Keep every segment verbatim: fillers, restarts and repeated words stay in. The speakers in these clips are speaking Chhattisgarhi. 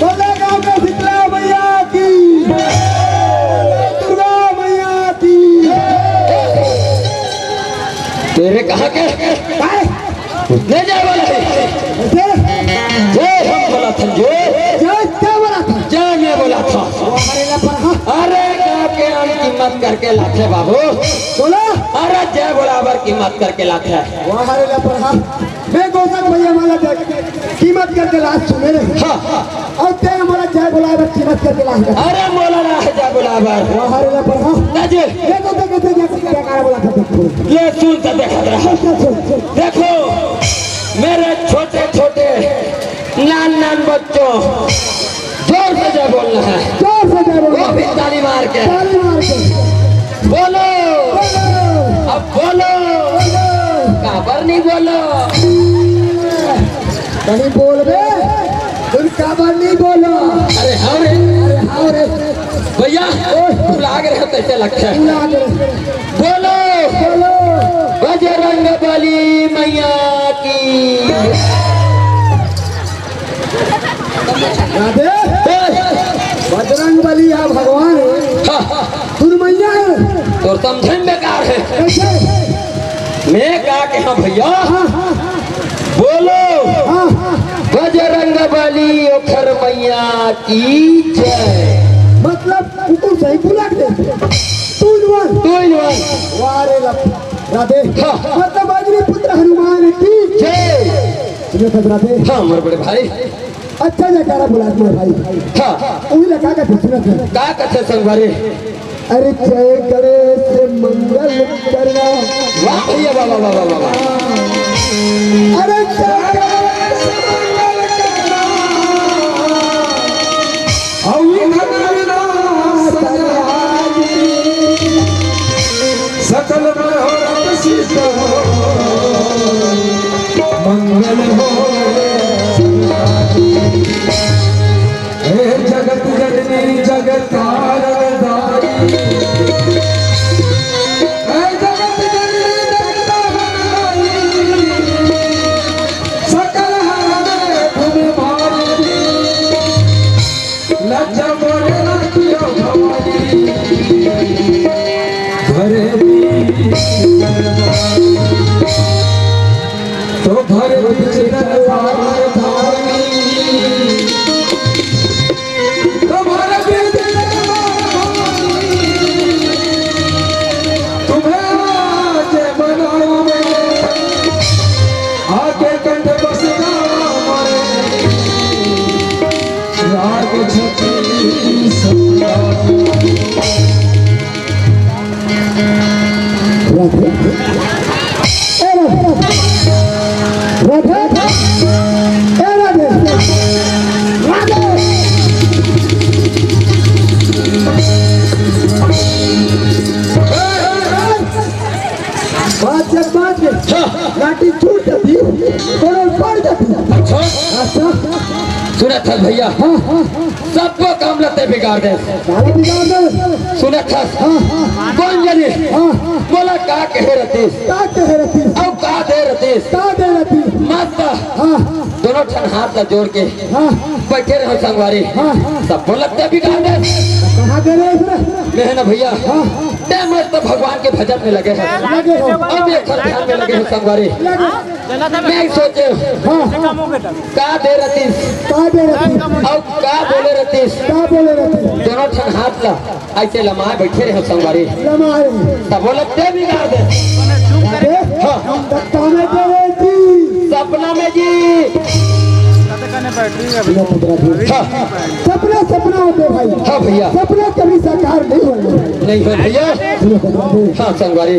बोले गाँव के शीतला मैया की, दुर्गा मैया की। तेरे कहाँ के? काय? ले जाए वाला है। कैसे? जय हम बोला था, जय। जय क्या बोला था? जय मैं बोला था। वो हमारे ला पर, हाँ। अरे गाँव के नाम कीमत करके लाथे बाबू। बोला। अरे जय बोला बर कीमत करके लाथे। वो हमारे ला पर, हाँ। मैं गोसाई भैया वाला देख, कीमत करके लात सुने रहे। हाँ, हाँ। अउ तें मोला जय बोलाए बर कीमत करके लात। अरे मोला ना है जय बोलाए बर। वाह रे ला पर, हाँ। ना जी। देखो, देखो, देखो, देखो, क्या बोला था, देखो। ले सुन तो देखत रहा। सुन, सुन, सुन। देखो, मेरे छोटे छोटे नान नान बच्चों, जोर से जय बोलना है। जोर से जय बोलना। वो भी ताली मार के। ताली मार के। बोलो। बोलो। अब बोलो। बोलो। काबर नहीं बोलो? नहीं बोलबे। तुम काबर नहीं बोलो? अरे हाँ रे। अरे हाँ रे। भैया, ओए। बुला के रहे, कैसे लगता है? बुला के रहे। बोलो। बोलो। बजरंग बली मैया की। राधे। बजरंग बली हा भगवान हे। हाँ, हाँ। दुर्मैया हे। तोर समझे में बेकार हे। कैसे? मैं का कहा भैया? हाँ, हाँ। बोलो। हाँ, हाँ। बजरंग बली ओखर मैया की जय। मतलब कुकुर सही बुला दे। Two in one। Two in one। वाह रे लप-, राधे। हाँ। मतलब अग्निपुत्र हनुमान की जय। सुनो तो राधे। हाँ, मोर बड़े भाई। अच्छा जयकारा बुला दिया भाई। हाँ। उही लगा के पूछना था। का कथे संगवारी? अरे जय गणेश मंगल करना। वाह भैया, वाह, वाह, वाह, वाह, वाह। अरे जय गणेश मंगल करना। अउ विघ्न विनाशना। मंगल हो, हे जगत जननी जगत तारण दाई। हे जगत जननी जगत तारण दाई। सकल हर में तुम भारी। लज्जा मोरे राखियो भवानी। घरे भी तो भर बीच दरबार धारी। तो भर बीच दरबार धारी। तुम्हें आज मनाऊं मैं। आके कंठ बस जाओ हमारे। राग छत्तीस। राधे। ए राधे। राधे। ए राधे। राधे। बात जब बात है, हाँ। लाठी छूट जाती, कोनो पड़ जाती। अच्छा। अच्छा। सुनत हस भैया, हाँ, हाँ। सबको काम ल तैं बिगाड़ देस। साला बिगाड़ देस। सुनत हस, हाँ, हाँ। कोन जनी, हाँ। मोला का कहे रतिस, का कहे रतिस, अउ का दे रतिस, का दे रतिस। मस्त। हाँ। दोनों ठन हाथ ला जोड़ के हाँ। बइठे रहो संगवारी। हाँ। सबो ल तैं बिगाड़ देस। कहाँ दे रहे इसमें? मैं हे ना भैया, हाँ। तैं मस्त भगवान के भजन में लगे हस। लगे हो। अउ मैं एकर ध्यान में लगे हँव संगवारी। लगे। मैं सोचे हाँ। का दे रतिस, का दे रतिस, अउ का बोले रतिस। का बोले रतिस। दोनों ठन हाथ ला अइसे लमाए बइठे रहे संगवारी। लमाए। तब बोले तैं बिगाड़ देस। अरे, हाँ। सपना में दे रहे जी। सपना में जी। हाँ। सपना सपना होथे भाई। हाँ भैया। सपना कभी साकार नहीं होंगे। नहीं हो भैया। हाँ संगवारी।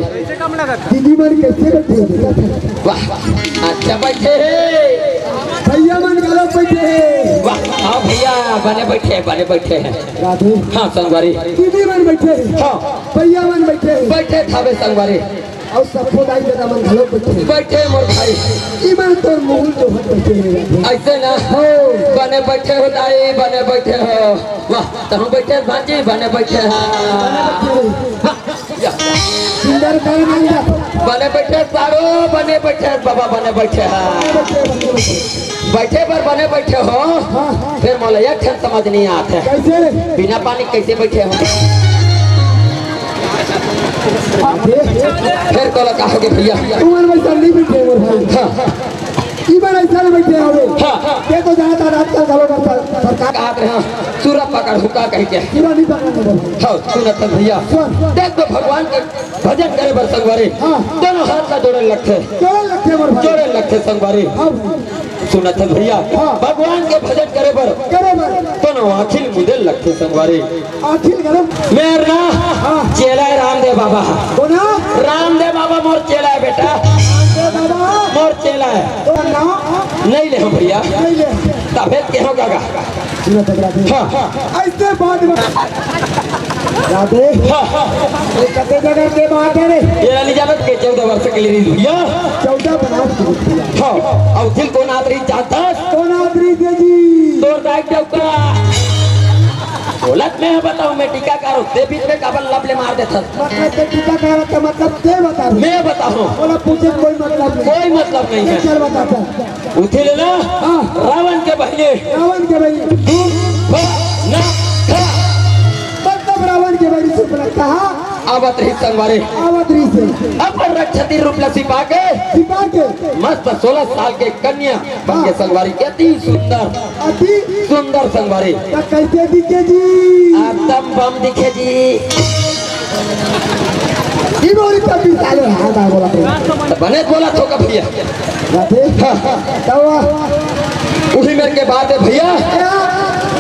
दीदी मन कइसे बइठे हे? वाह, अच्छा बइठे हे। भैया मन घलो बइठे हे। वाह, हाँ भैया, बने बइठे हे, बने बइठे हे। राधे। हाँ संगवारी। दीदी मन बइठे हे। हाँ। भैया मन बइठे हे। बइठे हवे संगवारी। अउ सबो दाई ददा मन घलो बइठे हे। बइठे मोर भाई। ई मन तोर मुहुल जोहत बइठे हे। अइसे ना। हो। बने बइठे हो दाई, बने बइठे हो। वाह, तहूँ बइठे भांजी, बने बइठे हा। बने बइठे हे। हाँ। या। सुंदर कर नंदा। बने बइठे सारो, बने बइठे बाबा, बने बइठे हा। बइठे बर बने बइठे हो, हाँ। फेर मोला एक ठन समझ नइ आत हे। कइसे? बिना पानी कइसे बइठे हो? फेर तोला का होगे भैया? तुमन वइसन नइ बइठे मोर भाई। हाँ। ई बर अइसन बइठे हवे। हाँ। ये तो जानत हस आजकल घलो कर सर-, सरकार कहत रहे, हाँ, सूरा पकड़ हुक्का कहिके। सूरा नइ पकड़ने बोल। हाँ, सुनत हस भैया। सुन। देख तो भगवान के भजन करे बर संगवारी। हाँ। दोनों हाथ ला जोड़े लगथे। जोड़े लगथे मोर भाई। जोड़े लगथे संगवारी। हाँ। सुनत हस भैया। हाँ। भगवान के भजन करे बर। करे बर। दोनों आँखी ल मुदे लगथे संगवारी। आँखी ल करे। मेर ना। हाँ। चेला हे रामदेव बाबा। कोन? रामदेव बाबा मोर चेला हे बेटा। रामदेव बाबा। मोर चेला हे। तो ना। नइ ले हँव भैया। नइ ले। तभे के हँव काका। सुनत हस राधे। हाँ। अइसे बात में राधे। हाँ। ये कते जगह के बात हे रे? ये नइ जानत के चौदह वर्ष के लिए भैया। चौदह बरस के लिए। हाँ। अउ दिल कोन आत रहिस जानत हस? कोन आत रहिस जी? तोर दाई डौका। बोलत मैं बताहूँ, मैं टीकाकार हँव, तैं बीच में काबर लब ले मार देथस? मतलब तैं टीकाकार हस, मतलब तैं बता। मैं बताहूँ। बोला, पूछे कोई मतलब नहीं। कोई मतलब नहीं है। चल बता, चल। उठे ले ना, हाँ। रावण के बहिनी। रावण के बहिनी। तू, ब, ना, खा। मतलब रावण के बहिनी सुन रहा था। आवत रहिस संगवारी। आवत रहिस। अपन राक्षसी रूप ला छिपा के। छिपा के। मस्त सोलह साल के कन्या बन के हाँ। संगवारी। अति सुंदर। अति सुंदर संगवारी। त कइसे दिखे जी? एकदम बम दिखे जी। ई बोली तब भी साले हाँ दा बोला थे। त बने बोलत हँव का भैया? बात हे? हाँ। तब उही मेर के बात हे भैया। क्या?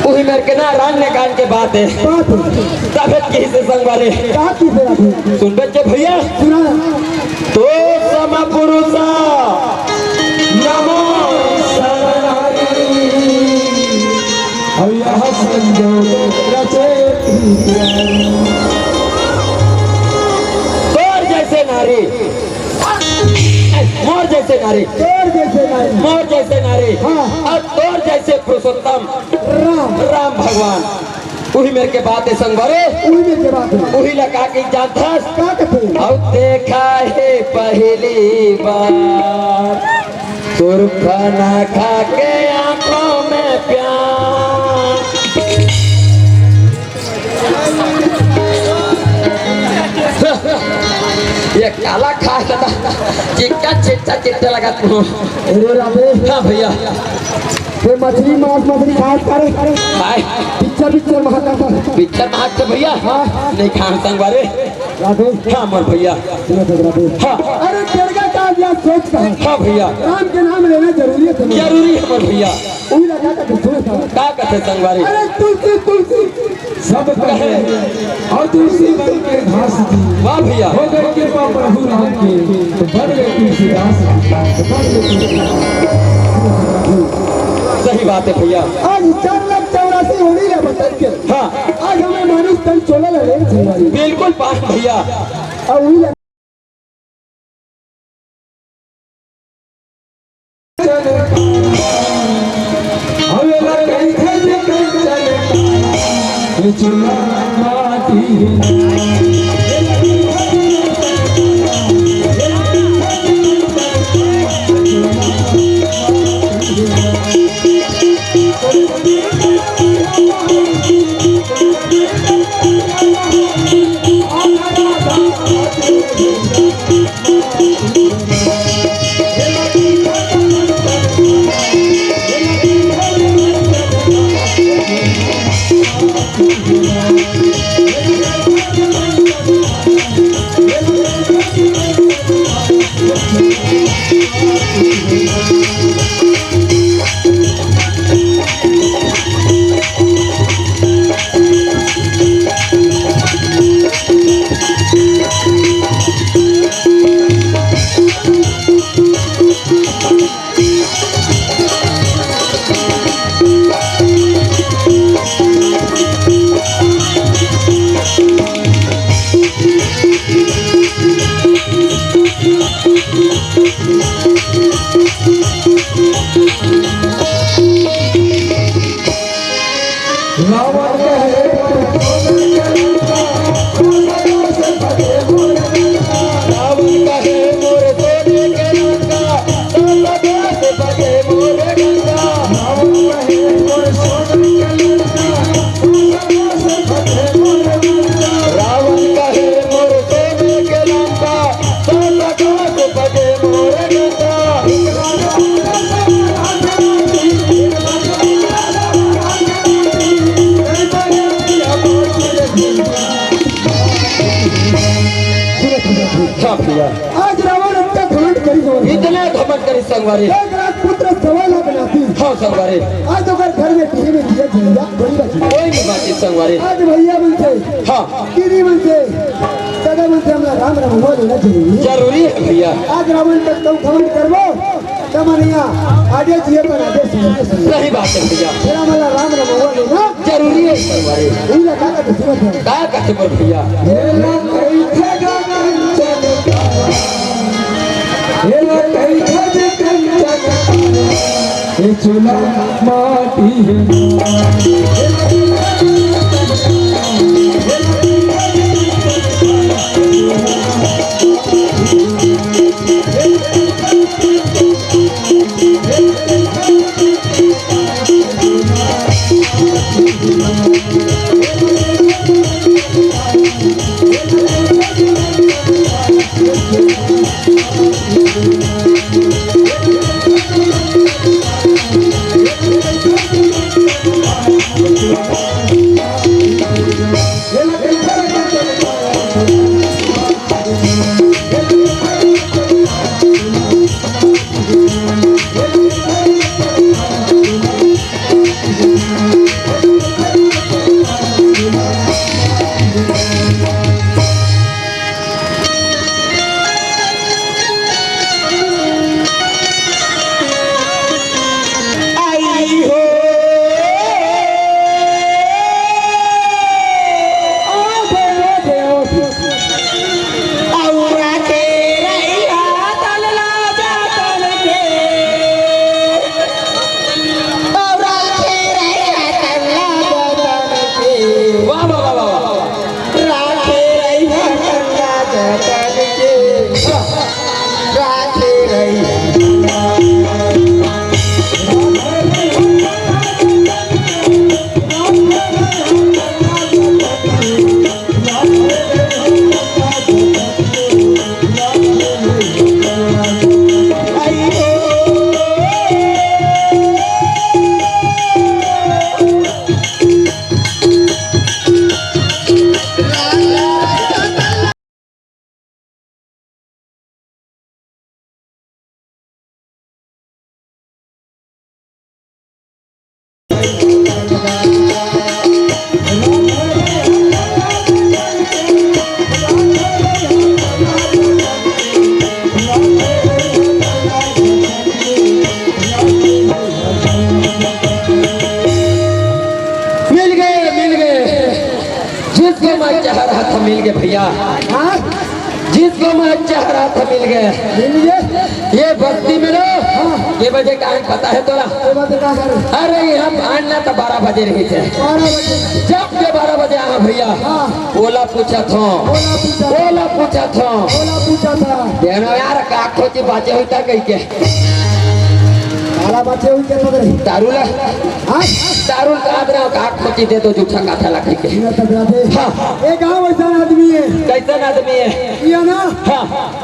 उही मेर के ना रान्य कांड के बात हे। बात हे। तभे कहिसे संगवारी। का कहिसे राधे? सुनबे के भैया? सुना। तो सम पुरुष नमो सरनारी। अउ यह संजोग रचे। तोर जइसे ना मोर जैसे नारी, तोर जैसे नारी। मोर जैसे नारी, हाँ। अउ तोर जैसे पुरुषोत्तम राम। राम भगवान, उही मेर के बात हे संगवारी। उही मेर के बात हे। उही ला का कही जानथस? का कथे? अउ देखा हे पहली बार, सुरफना खा के आंखों में प्यार। ये काला खाय दादा, चिक्का चिट्टा चिट्टा लगा तू। अरे राधे। हाँ भैया। ये मछली मांस मछली खाय करे। हाय। Picture picture Mahakal. Picture Mahakal भैया। हाँ। नहीं खान संगवारी। राधे। हाँ मोर भैया। सुनो तो राधे। हाँ। अरे तेरे का क्या सोच का है? हाँ भैया। राम के नाम लेना जरूरी है तुम्हें। जरूरी है मोर भैया। उही ला का कथे सुन। का कथे संगवारी? अरे तुलसी, तुलसी। सब कहे, अउ तुलसी बन के घास दी। वाह भैया। हो गए कृपा प्रभु राम के, तो बन गए तुलसीदास। तो बन गए तुलसीदास। सही बात हे भैया। आज चार लाख चौरासी होली रे बचन के। हाँ। आज हमर मानुष तन चोला ला ले संगवारी। बिल्कुल बात भैया। अउ उही ला रावण कहे, रावण कहे मोर सोने के लंका, सब से भगे मोर गंगा। रावण कहे मोर सोने के लंका, रावण कहे मोर सोने के लंका, सब से भगे मोर गंगा। हाँ भैया। आज रावण इतना घमंड करी हो। इतना घमंड करी संगवारी। एक राजपुत्र सवा लाख नाती। हाँ संगवारी। आज ओकर घर में टीवी में दिया जल जा, बड़ी बात है। कोई नहीं बात है संगवारी। आज भैया मन से, हाँ। किरी मन से, दादा मन से हमला राम रमवा लेना जरूरी है। जरूरी है भैया। आज रावण तक तो घमंड करबो, तमनिया आगे जिए पर आगे सुनिए सुनिए। सही बात है भैया। फिर हमला राम रमवा लेना जरूरी है संगवारी। ई लगा का दूसरा था। का कथे मोर भैया? ये लंका इथे गगन चल का, ये लंका इथे गगन चल का, ये चूल्हा माटी है। मिल गए, मिल गए। जिसको मैं चाह रहा था, मिल गए भैया। हाँ? जिसको मैं चाह रहा था, मिल गए। मिल गए? ये बस्ती में ना, हाँ। ये बजे का है, पता है तोला? ये बजे का है? अरे, यहाँ आना तो बारह बजे रही थे। बारह बजे। जब के बारह बजे आया भैया, हाँ। ओला पूछा था। ओला पूछा था। ओला पूछा था। ओला पूछा था। देना यार, का खोजी बाजे होता कहीं के। काला बाजे हुई के तो रही। दारू ला। हाँ? दारू का आदरा का खोजी दे दो, जूठा का था लकड़ी के। ये तो बता दे। हाँ। ये गाँव ऐसा आदमी है। कैसन आदमी है? ये ना। हाँ।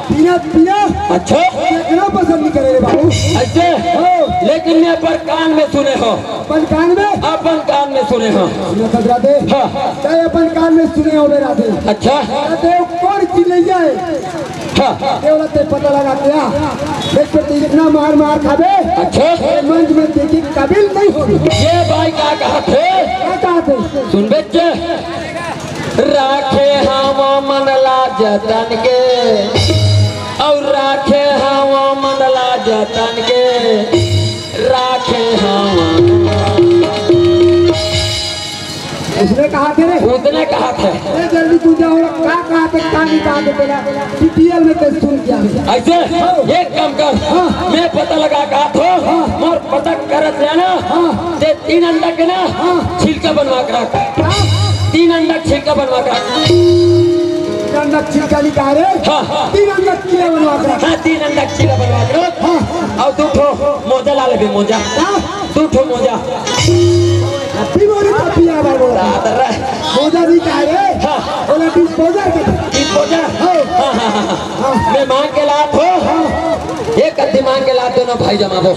पीना, पीना। अच्छा। देखना पसंद नहीं करे रे बाबू। ऐसे? हो। लेकिन मैं अपन कान में सुने हो। अपन कान में? अपन कान में सुने हो। सुना था राधे। हाँ। चाहे अपन कान में सुने हो बे राधे। अच्छा। राधे कौन चीज ले जाए? हाँ। केवल ते पता लगा क्या? देख के तू इतना मार मार खाबे। अच्छा। ये मंच में देखे काबिल नहीं हो। ये भाई का कहा थे? क्या कहा थे? सुन बच्चे। राखे हवं मन ला जतन के, अउ राखे हवं मन ला जतन के, राखे हवं। उसने कहा थे रे। उसने कहा थे। ए, जल्दी तू जाओ, का कहा थे, का नहीं कहा थे तेरा? बीपीएल में कैसे सुन किया है? ऐसे? हाँ। एक काम कर, हाँ। मैं पता लगा कहा था, हाँ। मोर पता करत जाना, हाँ। ते तीन अंडा के ना, हाँ। छिलका बनवा के रख। हाँ। तीन अंडा छिलका बनवा के रख। तीन अंडा छिलका निकाल रे। हाँ, हाँ। तीन अंडा चिल्ला बनवा के रख। हाँ, तीन अंडा चिल्ला बनवा के रख। हाँ। अउ दू ठो मोजा ला लेबे, मोजा। हाँ। दू ठो मोजा। अभी मोरी तपिया बार बोला। दादर। मोजा निकाल रे। हाँ। बोला डिस्पोजल के। डिस्पोजल? हाँ। हाँ, हाँ, हाँ, हाँ। हाँ। मैं मांग के लात हो। हाँ। एक अद्धी मांग के लात हो ना भाई जमाबो।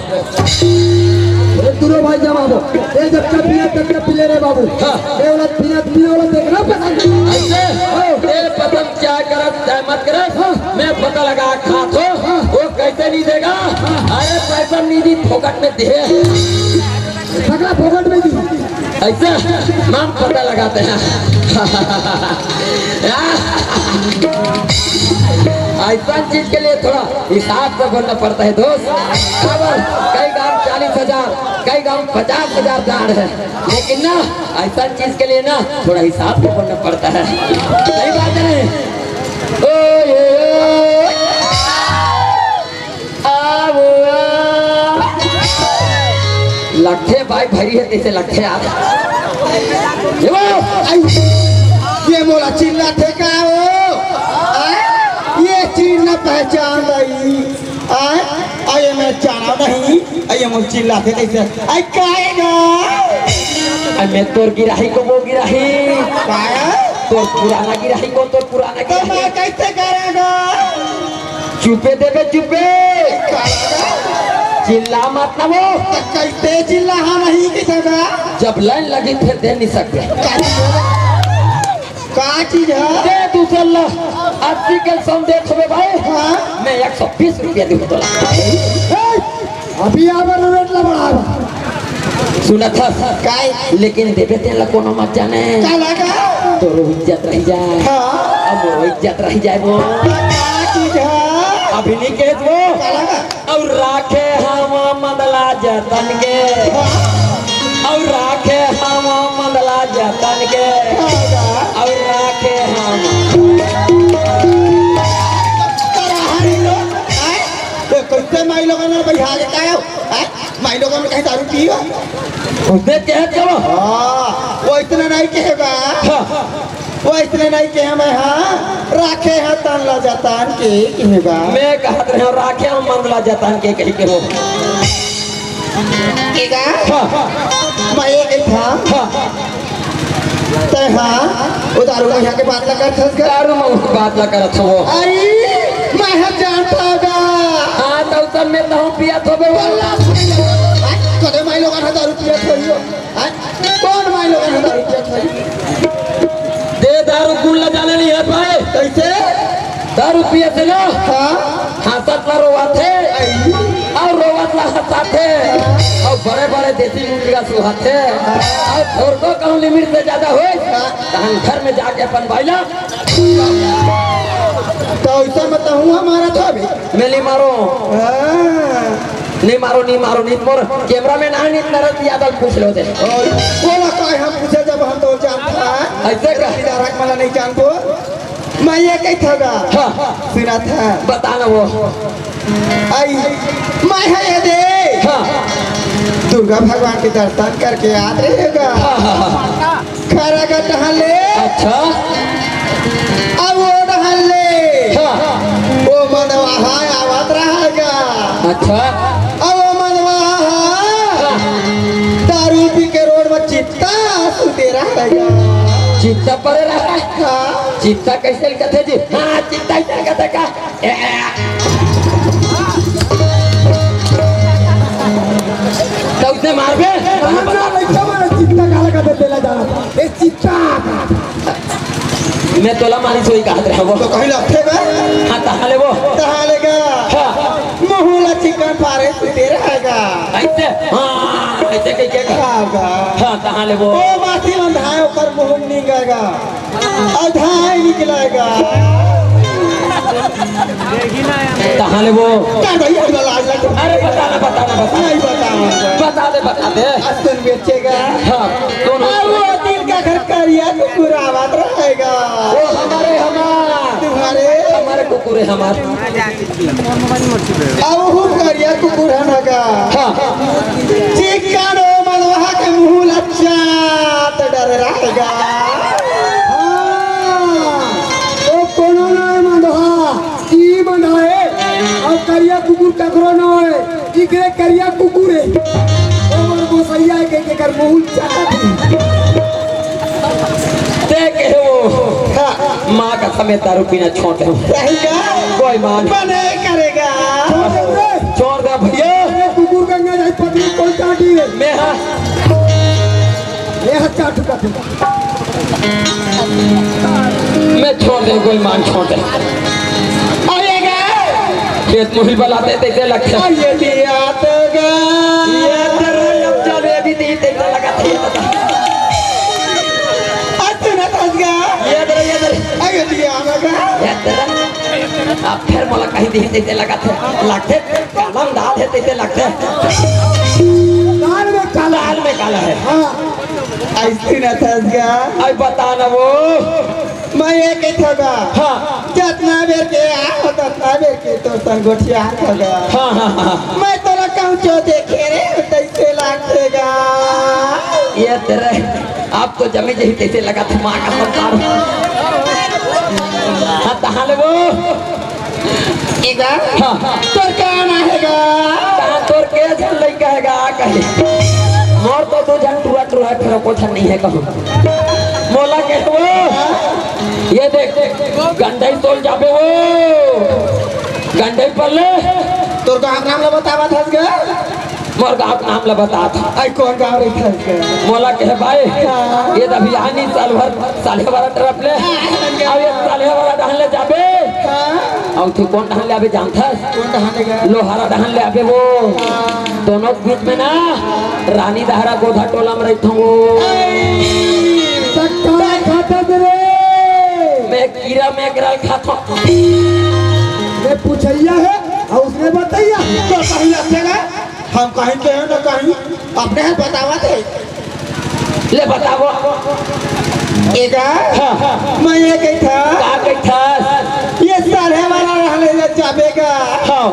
ए, दूनो भाई जमाबो। ए, जब जब पिए, तब जब पिले रे बाबू। हाँ। ए, वाला पीना, पीने वाला देखना पसंद है। ऐसे? हाँ। तेरे पसंद चाय करत, चाय मत करत। हाँ। मैं पता लगा खात हो, हाँ। वो कैसे नहीं देगा? हाँ। अरे, पैसा नहीं दी, फोकट में दे। सगला फोकट में दी। ऐसा नाम पता लगाते हैं। ऐसा चीज के लिए थोड़ा हिसाब से बोलना पड़ता है दोस्त। अब कई गांव चालीस हजार, कई गांव पचास हजार दाढ़ है, लेकिन ना, ऐसा चीज के लिए ना थोड़ा हिसाब से बोलना पड़ता है। सही बात है नहीं? ओ ये, ओ। आवो, आ। लगथे भाई, भरी है तैसे लगथे यार। ये वो, आई, ये मोला चिल्लाथे का हो? आय, ये चीज न पहचान रही। आय, आय, मैं जाना नहीं। आय, ये मोला चिल्लाथे तैसे। आय, काय ना? आय, मैं तोर गिराही को वो गिराही। काय? तोर पुराना गिराही को तोर पुराना तो गिराही। मैं कैसे करेगा? चुपे देबे, चुपे। चिल्ला मत ना वो। त कइसे चिल्ला, हाँ नहीं कइसे बा? जब लाइन लगी फिर दे नहीं सकते। का चीज है? दे दूसर ला। अस्सी के सौंदे थोबे भाई। हाँ। मैं एक सौ बीस रुपया दूँ तोला। ए, अभी आबर रेट ला बढ़ावा। सुनत हस? काय? लेकिन देबे तेन ला कोनो मत जाने। का लगा? तोरो इज्जत रह जाए। हाँ। अब मोरो इज्जत रह जाए वो। का चीज है? अभी नहीं कहत वो। का लगा? अउ राखे हवं मन ला जतन के। हाँ। अउ राखे हवं मन ला जतन के। का लगा? अउ राखे हवं। तोरा हरी लोग, आय? ए, कइसे माई लोगन ला बइठा के काय हो? हैं? माई लोगन में कहीं दारू पी हो? उसने कहे क्या वो? हाँ, वो इतना नहीं कहे बा। हाँ। वो इतने नहीं कहे मैं, हाँ, राखे हैं तन ला जतन के कहे बा। मैं कहत रहेंव, राखे हंव मन ला जतन के कहि के हो। ए गा? हाँ। मैं ये कहिथंव। हाँ। तैं हा, ओ दारू मइहा के बात ला करथस गा? दारू मइहा के बात ला करत हंव। अरे, मैं हा जानथंव गा। हाँ, त सब में तहूँ पियत होबे वो। बोला, कदे माईलोगन हा दारू पियत होही? हाँ? कोन माईलोगन हा दारू पियत होही? दे दारू गुण ला जाने नइ हे भाई। कइसे? दारू पिए से ना, हाँ। हंसत ला रोवाथे, अउ रोवत ला हंसाथे, अउ बड़े-बड़े देसी मुर्गा सुहाथे, अउ थोरको कहूँ limit से जादा होय, हाँ। तहन घर में जाके अपन बाई ला। त अइसन में तहूँ हा मारथस बे। मैं नइ मारों। हाँ। नइ मारों, नइ मारों, नइ, मोर cameraman आहे, नरेश यादव, पूछ लो दे। अउ बोला, काय हम पूछे, जब हम तो जानथन। अइसे का? रश्मिदा राग मला नइ जानबो। मैं ये कहिथंव गा। हाँ। सुनथस? बता ना वो। अई, मैं हा ये दे। हाँ। दुर्गा भगवान के दर्शन करके आत रहेंव गा। हाँ, हाँ, हाँ। खरगट हले। अच्छा। अब वो डहर ले। हाँ। वो मनवाहा आवत रहे गा। अच्छा। अब वो मनवाहा हाँ। दारू पी के रोड में चित्ता सुते रहे गा। चित्ता परे रहे? हाँ। चित्ता कइसे कथे जी? हाँ, चित्ता कइसे कथे का? ए, ए। त उसने मारबे? ना, ना, लइका मन चित्ता काला कथे तेला जाना। ए, चित्ता। मैं तोला मारिस होही कहत रहेंव वो। त कहीं लगथे बे? हाँ, तहाँ ले वो। तहाँ ले गा। हाँ। मुँह ला चिकन पारे सुते रहे गा। अइसे? हाँ, अइसे कहि के गा। हाँ गा। हाँ, तहाँ ले वो। ओ मासी मन धाय ओकर मुँह निंगे गा। अधाय निकले गा। तहाँ ले वो। का भैया, हमरा लाज लगथे। अरे बता ना, बता ना, बता। नहीं बतावंव। बता दे, बता दे। असन बेचे गा। हाँ, कौन हो? अब वो दिल का घर करिया कुकुर आवत रहे गा। वो हमारे, हमार। तुम्हारे? हमारे कुकुर हे, हमार। अउ हूँ करिया कुकुर हन गा। हाँ। चिक्कन ओ मनवाहा के मुँह ला चाट डरे रहे गा। हाँ, ओ कोनो नोहे मनवाहा, ई मनवाहा हे, अउ करिया कुकुर ककरो नोहे, इकरे करिया कुकुर हे। ओ मोर गोसइया हे, के, के कर मुँह चाट। ते कहे वो, हाँ। माँ कसम मैं दारू पीना छोड़ देंव। सही का? कोई मान। मना करेगा। छोड़ दे भैया। अरे कुकुर गंगा जाई पत्नी कोई चाटी रे। मैं हाँ। मैं हाँ चाटू का तू। मैं छोड़ देंव, कोई मान छोड़ दे। आएगा। खेत मुहिल बलाते तइसे लगथे। आइए दिया तो गा। ये तेरा अब चले भी दी तइसे लगथे। अतुना तसगा। ये दे, ये दे। अयो दिया आगा। ये दे। अब फेर मोला कहीं दिही तइसे लगथे। लगथे, कालम दाल हे तइसे लगथे। दाल में काला। दाल में काला हे। हाँ। अइसे ना तसगा। अब बता ना वो। मैं ये कहिथंव गा, हाँ। जतना बेर के आए हों, ततना बेर के तोर संग गोठियात हों गा। हाँ, हाँ, हाँ। मैं तोला कहूँ जो देखे रे, तइसे लागथे गा। ये तेरे, अब तो जमी जही तइसे लगथे माँ का संसार। हाँ, तहाँ ले वो। ए गा, हाँ। तोर का नाम हे गा? तहाँ तोर के झन लइका हे गा, कहे। मोर तो दू झन टुरा टुरा, फेर एको झन नइ हे कहूँ। मोला कहे वो, ये देख, गंडई तोल जाबे वो, गंडई पर ले। तोर गाँव के नाम ला बतावत हस गा? मोर गाँव के नाम ला बतात हँव। अई कोन गाँव रहिथे इसके? मोला कहे भाई, हाँ। ये दबियानी साल भर साल्हेवारा तरफ ले, हाँ। अब ये साल्हेवारा डहन ले जाबे। हाँ। अउ तू कोन डहन ले आबे जानथस? कोन डहन ले गा? लोहारा डहन ले आबे वो। हाँ। दोनों के बीच में ना रानी दहरा गोधा टोला में रहिथंव वो। ए, सक्का खाथस रे। मैं कीरा मेकरा खाथंव। मैं पूछइया हे अउ उसने बतइया। तो कहीं लगथे ना, हम कहीं के हे ना कहीं, अपने हर बतावत हे। ले बतावो। ए गा, हाँ, हाँ। मैं ये कहिथंव। का कहिथस? ये साल्हेवारा डहन ले जाबे गा। हाँ।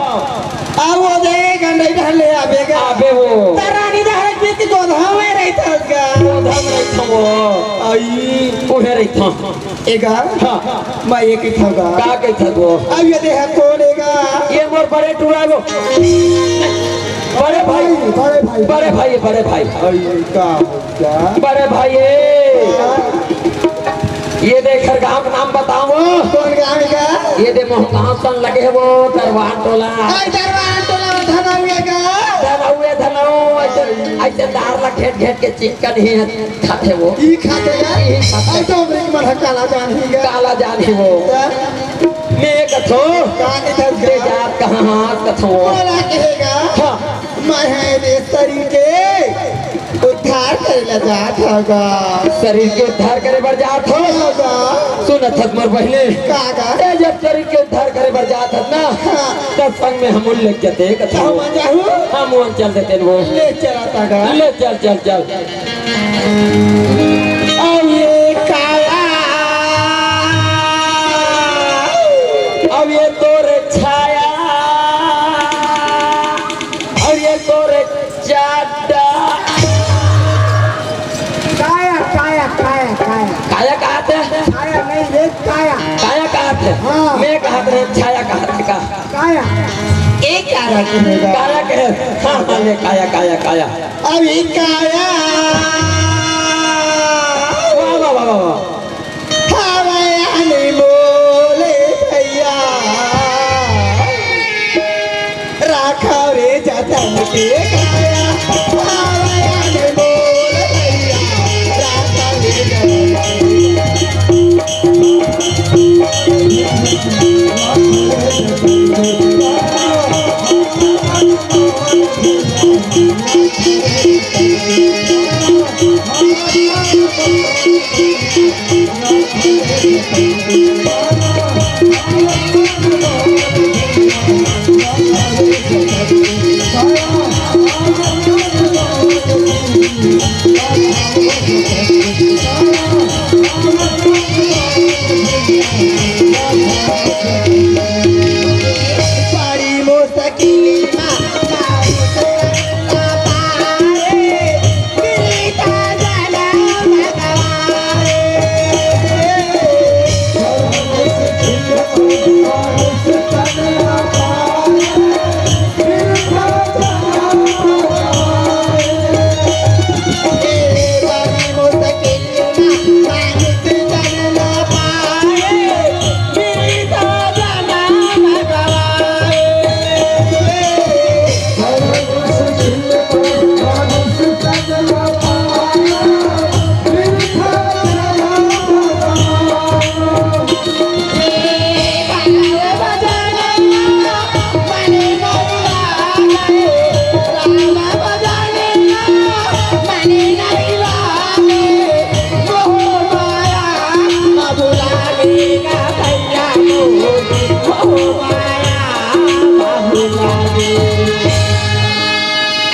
अउ वो दे गंडई डहन ले आबे गा। आबे वो। त रानी दहरा के बीच गोधा में रहिथस गा। गोधा में रहिथंव वो। अई। उहे रहिथंव। ए गा, हाँ। मैं ये कहिथंव गा। का कहिथस वो? अब ये दे हे कोन ए गा? ये मोर बड़े टूरा वो। बड़े भाई। बड़े भाई। बड़े भाई, बड़े भाई। अरे का हो क्या? बड़े भाई ए। हाँ। ये दे एकर गाँव के नाम बतावव। कोन गाँव ए गा? ये दे मोर गाँव संग लगे हे वो दरवान टोला। अरे दरवान टोला धनऊ ए गा। धनऊ ए धनऊ, अइसे, अइसे दार ला घेंट घेंट के चिक्कन ही खाथे वो। ई खाथे गा? ई खाथे। अउ तो अमरीक मन ह काला जानही गा। काला जानही वो। त? मैं कथंव, का कथस गा? दे जात कहाँ हाथ कथंव। मोला कहे गा? हाँ। मैं ह ए दे शरीर के उद्धार करे ला जात हंव गा। शरीर के उद्धार करे बर जात हस? हाँ गा। सुनत हस मोर बहिनी। का गा? ए जब शरीर के उद्धार करे बर जात हस ना, हाँ। त संग में हमू ल लेग जाते कथंव। हम जाहू? हमू ल चल देतेन वो। ले चलत हंव गा। ले चल, चल, चल। अब ये काया, अब ये तोर छाया, अब ये तोर चाटा। काया, काया, काया, काया। काया कहत हे? काया नहीं रे, काया। काया कहत हे? हाँ। मैं कहत रहेंव छाया कहत हे का? काया। एक काया कहे गा। काया कहे। हाँ, हाँ, ये काया, काया, काया। अभी काया। वाह, वाह, वाह, वाह, वाह। हवय अनमोल भैया। राखव रे जतन के काया। हवय अनमोल भैया। राखव रे जतन के।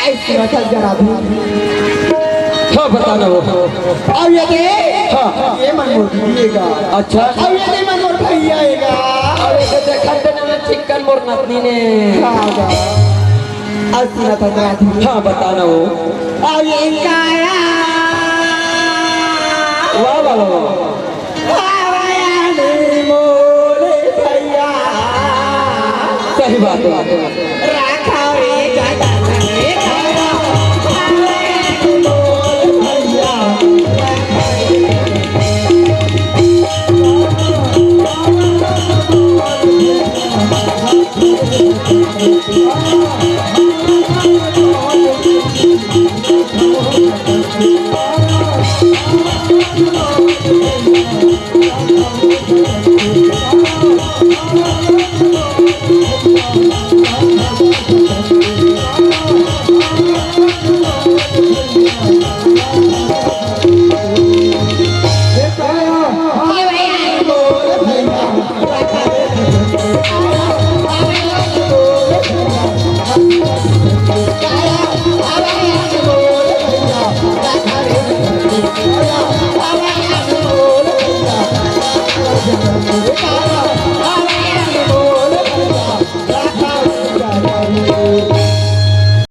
ऐसे रखल जरा भी। हाँ, बता ना वो। अब ये दे, हाँ। ये मन मोर दीदी एगा। अच्छा। अब ये दे मन मोर भैया एगा। अब ये दे देखत ना चिक्कन मोर नतनी ने। हाँ, गा। अब सुनत हस जरा भी। हाँ, बता ना वो। अब ये काया। वाह, वाह, वाह, वाह। हवय अनमोल भैया। सही बात है। राखव रे जतन के काया। हवय अनमोल भैया।